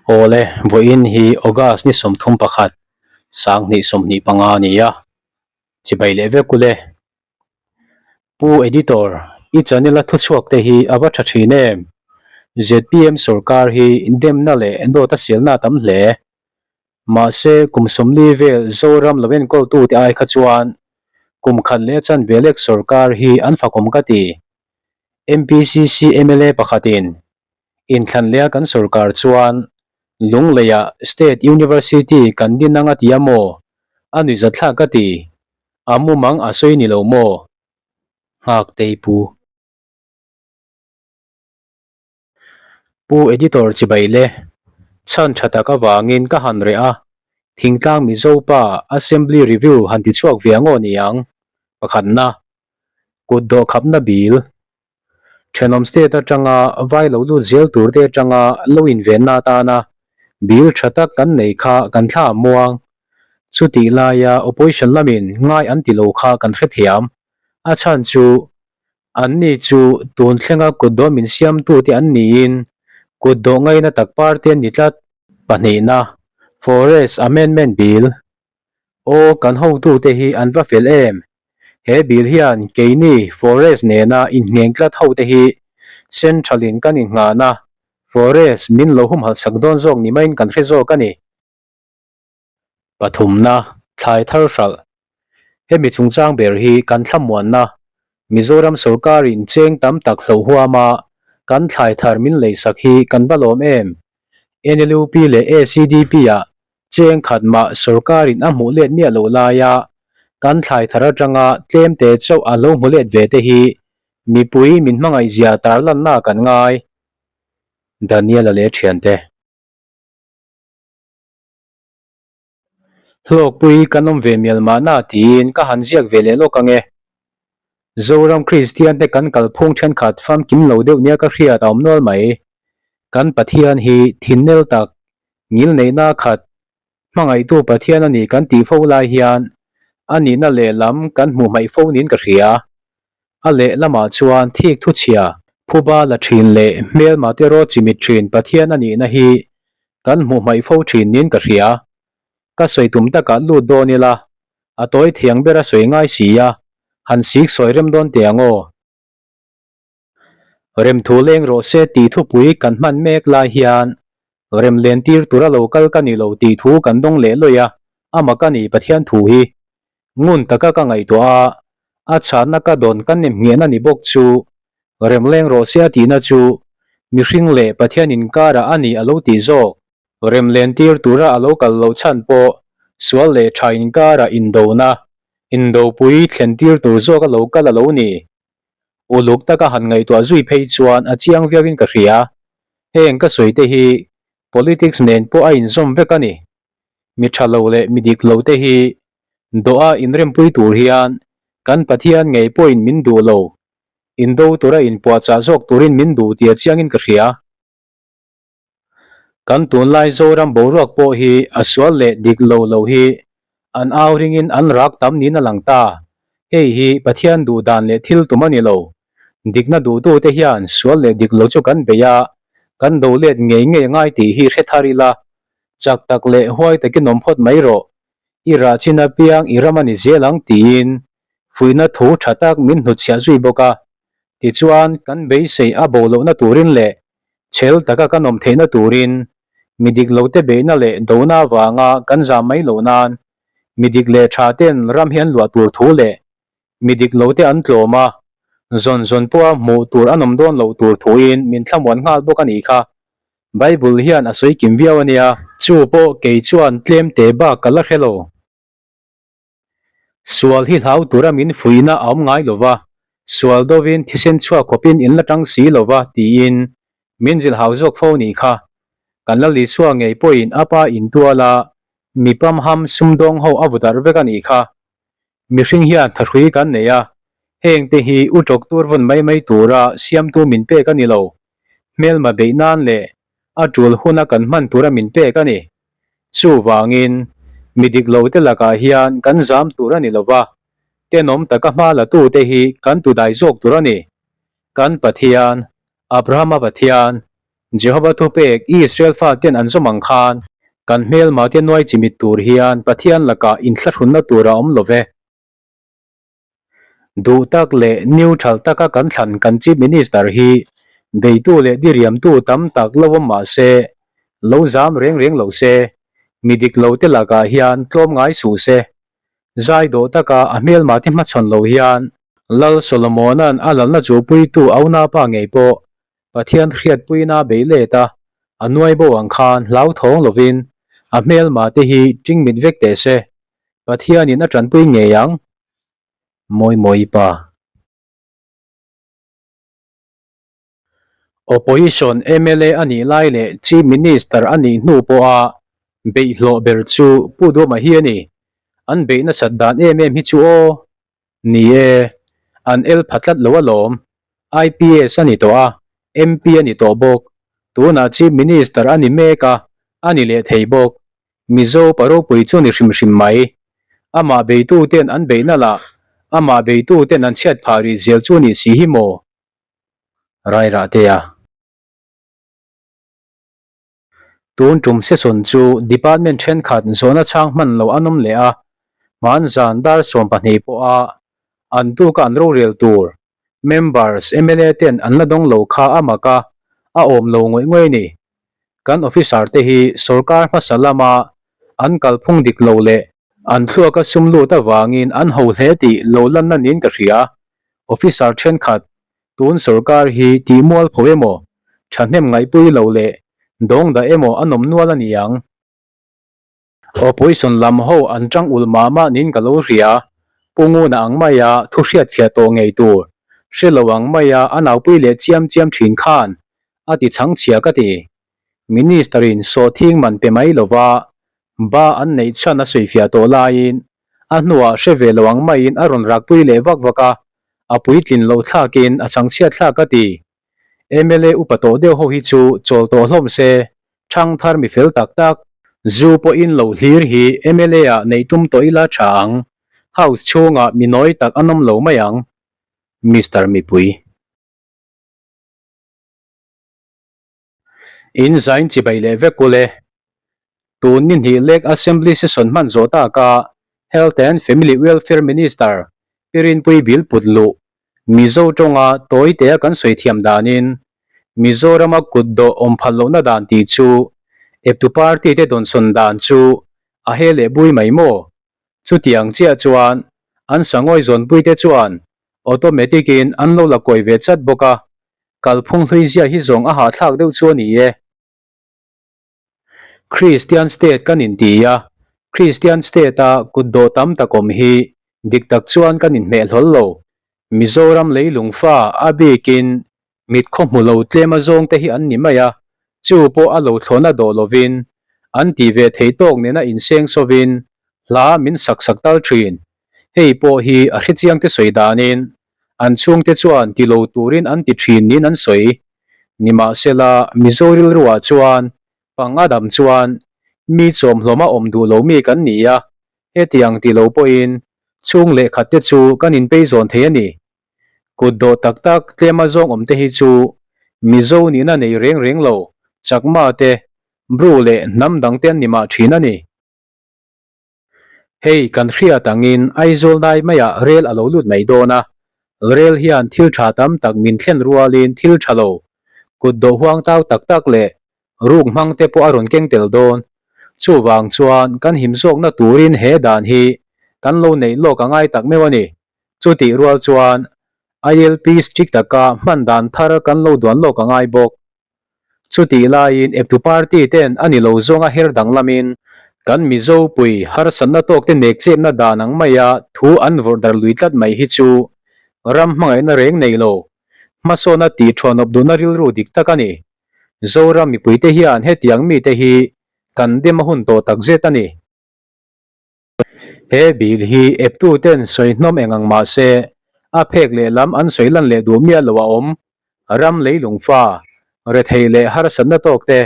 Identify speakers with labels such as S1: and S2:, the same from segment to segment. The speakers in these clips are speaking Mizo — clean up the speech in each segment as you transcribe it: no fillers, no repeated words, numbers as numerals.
S1: Awle, vawiin hi August ni 31, 2025 a ni a, chibai leh vek ule. Pu Editor, i channel a thuchhuak te hi a va tha thin em? Zpm sorkar hi demna leh dawt a sialna a tam hle. Mahse, kum 40 vel Zoram lo enkawltute ai kha chuan kum khat leh chanve lek sorkar hi an fakawm ka ti. MPCC mla pakhatin inthlan leh a kan sorkar chuan Lungleiah State University kan din anga ti a maw? A nuihzatthlak ka ti. A mumang a sawi ni lo maw? Nghaktei Pu. Pu Editor chibai le. Chhan tha tak avangin ka han reh a, Thingtlang Mizo pa Assembly Review han ti chhuak ve angaw ni ang? Pakhatna. Kut dawh khapna bil. Thenawm state atanga vai lo lut zel tur te atanga lo invenna atana bil tha tak kan nei kha kan thla a muang. Chutih laia opposition lamin ngai an ti lo kha kan hrethiam. A chhan chu anni chu tun thlenga kut dawh min siamtute an niin kut dawh ngaina tak party an ni tlat. Pahnihna, Forest Amendment Bill Aw, kan hotute hi an va fel em? He bill hian keini forest nena inngheng tlat hote hi central in kan innghahna forest min lo humhalh sak dawn zawk ni maiin kan hre zawk a ni. Pathumna, thlai thar hralh. Hemi chungchang ber hi kan thlamuanna Mizoram sorkarin cheng tam tak hloh huama kan thlai thar min leisak hi kan va lawm em? NLUP leh ACDP ah Cheng khat mah sorkarin a hmuh let miah loh laia kan thlai thar atanga tlem te chauh a lo hmu let ve te hi mipui min hmangaihzia tarlanna kan ngai. Daniel-a leh thiante. Hlawkpui kan awm ve mial mahna tiin ka han ziak ve leh lawk ange. Zoram Kristian te kan kalphung thenkhat famkim lo deuh nia ka hriat a awm nual mai. Kan Pathian hi thinnel tak Ngilneihna khat, hmangaihtu Pathian a ni kan tih fo lai hian a nihna lehlam kan hmuh hmaih fo niin ka hria. A lehlamah chuan thik thuchhia, phuba la thin leh hmelma te rawt chimit thin Pathian a nihna hi kan hmuh hmaih fo thin niin ka hria. Ka sawi tum takah lut dawn ila, a tawi thiang ber a sawi ngai si a, han sik sawi rem dawn teh ang aw. Remthu leng rawh se tih thupui kan hman mek lai hian rem len tir tura lo kal ka ni lo tih thu kan dawng leh lawih a, a mak a ni Pathian thu hi. Ngun taka ka ngaihtuah a, a chhanna ka dawn ka nem nghehna ni bawk chu rem leng rawh se a tihna chu mihring leh Pathian inkarah a ni a lo tih zawk. Rem len tir tura a lo kal loh chhan pawh sual leh tha inkarah indona, indopui thlen tir tur zawk a lo kal a lo ni. Uluk taka han ngaihtuah zui phei chuan a chiang viauin ka hria. Heng ka sawi te hi politics nen pawh a inzawm vek a ni. Mi tha lo leh mi dik lo te hi dawha inrempui tur hian kan Pathian ngei pawhin min duh lo, indo tura inpuahchah zawk turin min duh tih a chiangin ka hria. Kan tunlai Zoram boruak pawh hi a sual leh dik lo lo hi an au ringin an rak tam niin a lang ta. Hei hi Pathian duh dan leh thil tum a ni lo. Dikna duhtute hian sual leh dik lo chu kan bei a, kan do let ngei ngei a ngai tih hi hre thar ila, chak tak leh huai takin awm phawt mai rawh. I rah chin apiang i ram a ni zel ang tiin fuihna thu tha tak min hnutchhiah zui bawk a. Tichuan, kan beisei a bo lohna turin leh chhel taka kan awm theihna turin mi dik lote beihna leh dona avanga kan zam mai loh nan mi dik leh tha ten ram hi an luah tur thu leh mi dik lote an tlawm a, zawn zawn pawha hmuh tur an awm dawn loh tur thuin min thlamuan nghal bawk a nih kha. Bible hian a sawi kim viau a nia. Chu pawh kei chuan tlem te bak ka la hre lo. Sual hi hlau tura min fuihna a awm ngai lova, sual dovin thisen chhuak khawpin in la tang si lova tiin min zilhau zawk fo nih kha. Kan la Lisua ngei pawhin a pa intual a, mi pamham sumdawng ho a vu darh vek a nih kha. Mihring hian thahrui kan nei a, heng te hi u tawk tur vawn mai mai tura siamtu min pek a ni lo. Hmelma beih nan leh a tul huna kan hman tura min pek a ni. Chuvangin, mi dik lote lakah hian kan zam tur a ni lo va, tenawm taka hma latute hi kan tudai zawk tur a ni. Kan Pathian, Abrahama Pathian, Jehova thupek Israel faten an zawm ang khan kan hmelmate nuai chimit tur hian Pathian lakah inthlahrunna tur a awm lo ve. Duh tak leh neutral taka kan thlan kan Chief Minister hi beitu leh diriamtu tam tak lo awm mah se, lo zam reng reng lo se, mi dik lo te lakah hian tlawm ngai suh se. Zai dawh taka a hmelmate hmachhawn lo hian Lal Solomona'n a lalna chuhpuitu a unaupa ngei pawh Pathian hriatpuina bei let a, a nuai bo ang khan hlauthawng lovin a hmelma te hi tingmit vek teh se, Pathianin a tanpui ngei ang. Mawi mawi pa. Opposition mla a nih lai leh Chief Minister a nih hnu pawha beihhlawh ber chu Pu Duhma hi a ni. An beih nasat dan em em hi chu aw. Ni e, an el pha tlat lo alawm. IPS a ni tawh a, MP a ni tawh bawk. Tunah Chief Minister a ni mek a, a ni leh thei bawk. Mizo pa ropui chu ni hrim hrim mai. Amah beituten an beihna lah, amah beituten an chhiat phah rih zel chu ni si hi maw? Rairahtea. Tun tum session chu department thenkhat zawhna chhang hman lo an awm leh a, hman zan dar 12 pawha an tuka an rorel tur members mla ten an la dawng lo kha a mak a, a awm lo ngawih ngawih a ni. Kan officer te hi sorkar hmasa lama an kalphung dik lo leh an thluaka sum lut avangin an ho hle tih lo lanna niin ka hria. Officer thenkhat Tun sorkar hi tih mual pho emaw, thahnem ngaihpui lo leh dawng dah emaw a nawm nual a ni ang. Opposition lam ho an tang ulh mah mah niin ka lo hria. Pu Nguna ang maia thu hriatfiah tawh ngei tur, hre lo ang maia a naupui leh chiam chiam thin khan a ti chhangchhia ka ti. Minister-in sawhthing man pe mai lova ba an neih chhan a sawifiah tawh laiin a hnuah hre ve lo ang maiin a rawn rakpui leh vak vak a, a puitlin loh thlakin a chhangchhiat thlak a ti. Mla upa tawh deuh ho hi chu chawl tawh hlawm se, thang thar mi fel tak tak, zu pawhin lo hlir hi mla ah neih tum tawh ila tha ang, House chhungah mi nawi tak an awm lo mai ang. Mister Mipui. In zain chibai leh vek ul e. Tun ni hnih lek Assembly session hman zawh taka Health and Family Welfare Minister Pi Rinpui Bill put luh Mizo tawnga tawitea kan sawi thiam danin Mizorama kut dawh awm phal lohna dan tih chu eptu party te dawnsawn dan chu a he leh bui mai maw? Chutiang chiah chuan an sangawi zawnpuite chuan automatic in an lo la kawi ve chat bawk a, kalphung hlui zia hi zawng a hahthlak deuh chu a ni e. Kristian state kan inti a, Kristian state a kut dawh tam tak awm hi dik tak chuan kan inhmeh hlawl lo. Mizoram leilung fa a bikin Mit khaw hmu lo tlem a zawng te hi an ni mai a, chu pawh a lo thlawhna dawh lovin, an tih ve theih tawk nena inseng sawvin hla min sak sak tal thin. Hei pawh hi a hrechiang te sawi danin an chhungte chuan ti lo turin an ti thin niin an sawi. Nimahsela, Mizo rilruah chuan pang a dam chuan mi chawmhlawma awm duh lo mi kan ni a, hetiang ti lo pawhin chhung leh khat te chu kan inpei zawn thei a ni. Kut dawh tak tak tlema zawng awm te hi chu Mizo nihna nei reng reng lo, Chakma te, Bru leh hnam dang te an ni mah thin a ni. Hei kan hriat angin Aizawl dai maiah rel a lo lut mai dawn a, rel hian thil tha tam tak min thlen rualin thil tha lo, kut dawh huang tau tak tak leh ruk hmang te pawh a rawn keng tel dawn. Chuvang chuan kan him zawkna turin he dan hi kan lo neih lawk a ngai tak meuh a ni. Chutih rual chuan ILP strict taka hman dan thar kan lo duan lawk a ngai bawk. Chutih laiin eptu party ten a ni lo zawnga her danglamin kan Mizo pui harsatna tawk te nek chepna dan ang maia thu an vawrh dar lui tlat mai hi chu ram hmangaihna reng nei lo, hmasawna tih thuanawp duhna rilru dik tak a ni. Zoram mipuite hian hetiang mite hi kan dem a hun tawh takzet a ni. He bill hi eptuten sawi hnawm eng ang mah se, a phek lehlam an sawi lan leh duh miah lo a awm. Ram leilung fa, rethei leh harsatna tawk te,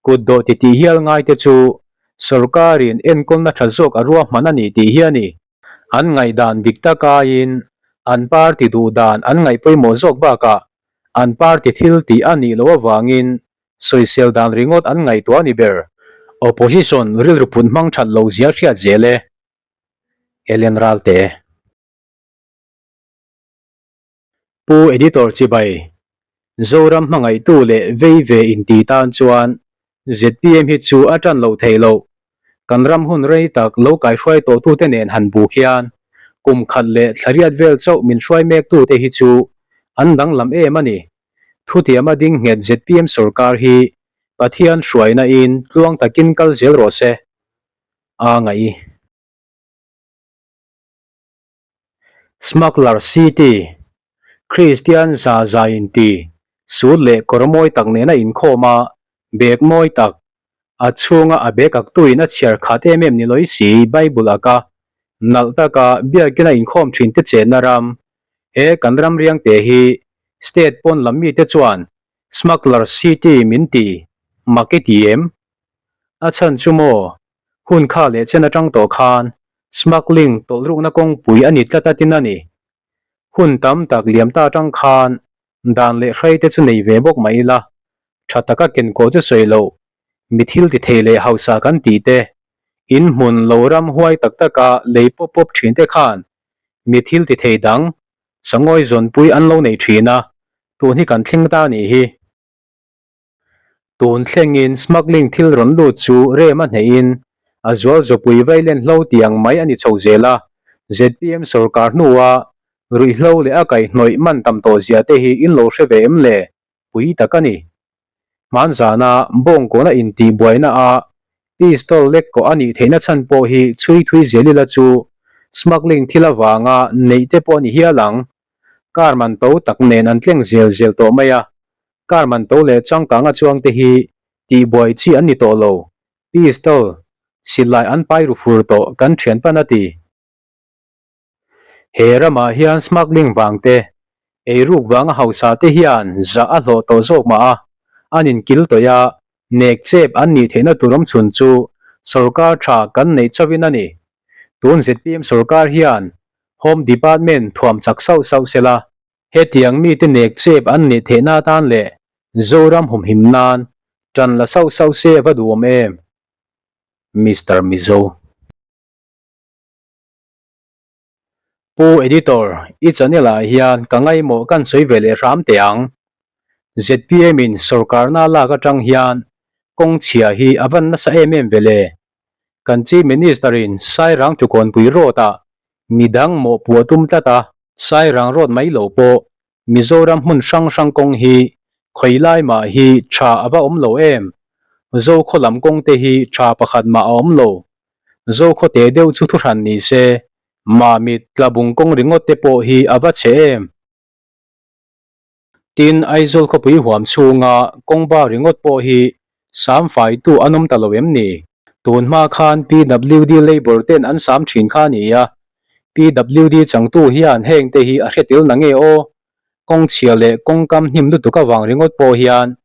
S1: kut dawh titih hial ngai te chu sorkarin enkawlna tha zawk a ruahman a ni tih hi a ni. An ngaihdan dik tak aiin an party duh dan an ngaih pawimawh zawk bakah an party thil tih a nih loh avangin. Sawisel dan ringawt an ngaihtuah a ni ber. Opposition rilru put hmang that lo zia hriat zel e. Ellen Ralte. Pu Editor Chibai, Zoram hmangaihtu leh vei ve inti tan chuan zpm hi chu a tan loh theih loh. Kan ram hun rei tak lo kaihruai tawhtute nen han buk hian kum khat leh thlariat vel chauh min hruai mektute hi chu an danglam em a ni. Thutiama ding nghet zpm sorkar hi Pathian hruaina in tluang takin kal zel rawh se. A ngaih. Smuggler City, Kristian za za inti, sut leh kawr mawi tak nena inkhawm a, bag mawi tak, a chhunga a bag ak tuin a chhiar khat em em ni lawi si Bible aka nalh taka biakina inkhawm thin te chenna ram, he kan ram riangte hi state pawn lam mite chuan Smuggler City min ti mak i ti em? A chhan chu maw Hun kha leh chen atang tawh khan smuggling tawlhrukna kawngpui a ni tlat a tin a ni. Hun tam tak liam ta atang khan dan leh hrai te chu nei ve bawk mai ila, tha taka kenkawh chu sawi loh, mi thil ti thei leh hausa kan tih te, in hmun lo ram huai tak taka lei pawp pawp thin te khan mi thil ti thei dang sangawi zawnpui an lo nei thin a, tun hi kan thleng ta a nih hi. Tun thlengin smuggling thil rawn lut chu rem a hnehin a zual zawpui vailen hlo tih ang mai a ni chho zel a, zpm sorkar hnua ruihhlo leh a kaihhnawih man tam tawh zia te hi in lo hre ve em le? Pui tak a ni. Hmanzana bawngkawna intihbuaina a pistol lek kawh a nih theihna chhan pawh hi chhui thui zel ila chu smuggling thil avanga neih te pawh a ni hial ang. Car man to tak nen an tleng zel zel tawh mai a, Car man to leh changkanga chuang te hi tihbuai chi an ni tawh lo, pistol, silai an pai ru fur tawh kan thian pan a ti. He ramah hian smuggling vang te, eiruk vanga hausa te hian zah a hlawh tawh zawk mah a, an inkil tawih a, nek chep an nih theihna tur awmchhun chu sorkar tha kan neih chauhin a ni. Tun zpm sorkar hian Home Department thuam chak sauh sauh sela, Hetiang mite nek chep an nih theihna atan leh Zoram humhim nan tan la sauh sauh se a va duhawm em? Mister Mizo. Pu Editor, i channel ah hian ka ngaimawh kan sawi ve leh hram teh ang. Zpm in sorkarna lak atang hian kawng chhia hi a van nasa em em ve le. Kan Chief Minister in Sairang Tukawnpui Road ah midang mawhpuah tum tlat a. Sairang Road mai lo pawh Mizoram hmun hrang hrang kawng hi khawi lai mah hi tha a va awm lo em? Zokhaw lam kawng te hi tha pakhat mah a awm lo. Zokhaw te deuh chu thuhran ni se, Mamit Tlabung kawng ringawt te pawh hi a va chhe em? Tin, Aizawl khawpui huam chhunga kawng bar ringawt pawh hi sam faitu an awm ta lo em ni? Tun hma khan PWD Labour ten an sam thin kha a ni a, PWD changtu hian heng te hi a hre tel na nge aw? Kawng chhia leh kawng kam hnim lutuk avang ringawt pawh hian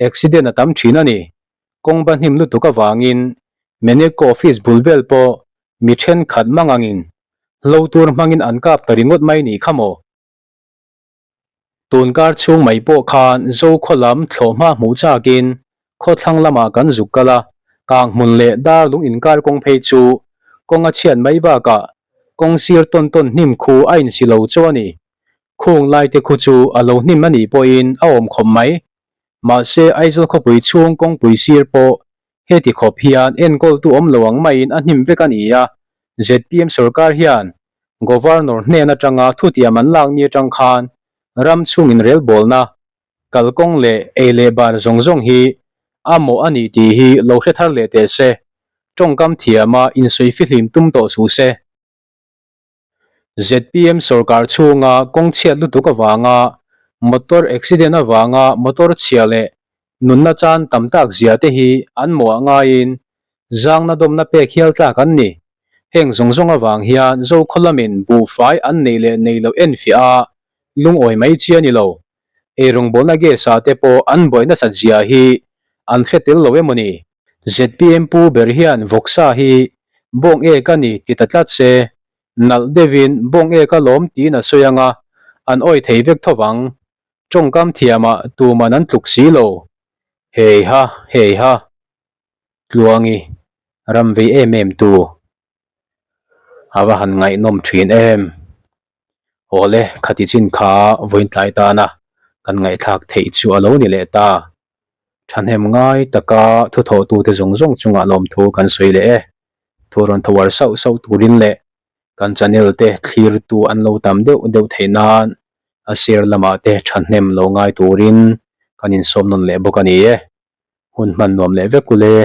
S1: accident a tam thin a ni. Kawng ba hnim lutuk avangin Meneco office bul vel pawh mi thenkhat mangangin hlo tur hmangin an kap ta ringawt mai ni kha maw? Tunkar chhung mai pawh khan Zokhaw lam thlawhhma hmuh chakin khawthlang lamah kan zuk kal a, kang hmun leh dar lung inkar kawng phei chu kawng a chhiat mai bakah kawng sir tawn tawn hnim khu a insi lo chu a ni. Khung lai te khu chu a lo hnim a nih pawhin a awm khawp mai. Mahse Aizawl khawpui chhung kawngpui sir pawh heti khawp hian enkawltu awm lo ang maiin a hnim vek a ni a, zpm sorkar hian Governor hnen atanga thutiam an lak ni atang khan ram chhungin relbawlna, kalkawng leh ei leh bar zawng zawng hi a mawh a nih tih hi lo hre thar leh teh se, tawngkam thiama insawi fihlim tum tawh suh se. Zpm sorkar chhunga kawng chhiat lutuk avanga motor accident avanga motor chhia leh nunna chan tam tak zia te hi an mawh ngaiin zangna dawmna pek hial tlak an ni. Heng zawng zawng avang hian Zokhaw lamin buhfai an neih leh nei loh enfiah a lungawi mai chi a ni lo. Eirawngbawlna gas ah te pawh an buai nasat zia hi an hre tel lo emaw ni? Zpm pu ber hian vawksa hi bawng ek a ni ti ta tlat se, nalh deuhin bawng ek a lawm tiin a sawi ang a, an awi thei vek tho vang. Tawngkam thiamah tuman an tluk si lo. Hei ha, hei ha. Tluangi, ram vei em em tu. A va han ngaihnawm thin em. Awle, khati chin kha vawiin tlai tana kan ngaihthlak theih chu a lo ni leh ta. Thahnem ngai taka thuthawhtute zawng zawng chungah lawmthu kan sawi leh e. Thu rawn tho uar sauh sauh turin leh kan channel te thlirtu an lo tam deuh deuh theih nan a sir lamah te thahnem lo ngai turin kan insawm nawn leh bawk a ni e. Hun hman nuam leh vek ule.